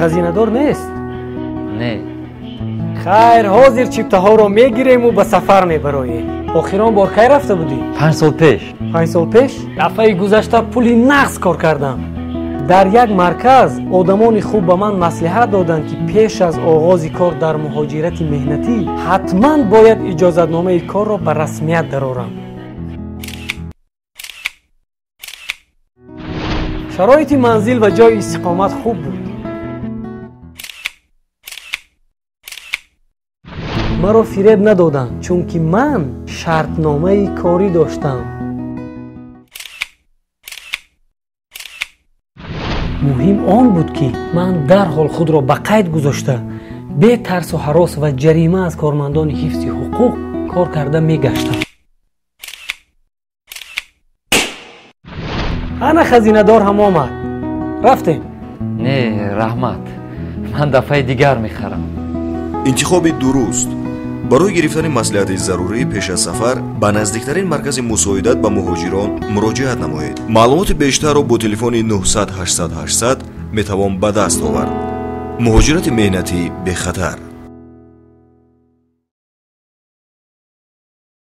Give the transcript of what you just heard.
Хазинадор нест? Не. Хайр, ҳозир чиптаҳоро мегирему ба сафар мебароем. Охирон бор кай рафта будӣ? 5 сол пеш. 5 сол пеш? Дафъаи гузашта пули нағз кор кардам. Дар як марказ одамони хуб ба ман маслиҳат доданд, ки пеш аз оғози кор дар муҳоҷирати меҳнатӣ ҳатман бояд иҷозатномаи корро ба расмият дарорам. Шароити манзил ва ҷойи истиқомат хуб буд. Маро фиреб надоданд, чунки ман шартномаи корӣ доштам. Муҳим он буд, ки ман дарҳол худро ба қайд гузошта, бе тарсу ҳарос ва ҷарима аз кормандони ҳифзи ҳуқуқ кор карда мегаштам. Ана хазинадор ҳам омад. Рафтем? Не, раҳмат. Ман дафъаи дигар мехарам. Интихоби дуруст. Барои гирифтани маслиҳати зарурӣ пеш аз сафар ба наздиктарин маркази мусоидат ба муҳоҷирон муроҷиат намоед. Маълумоти бештарро бо телефони 900 800 800 метавон ба даст овард. Муҳоҷирати меҳнатӣ бехатар.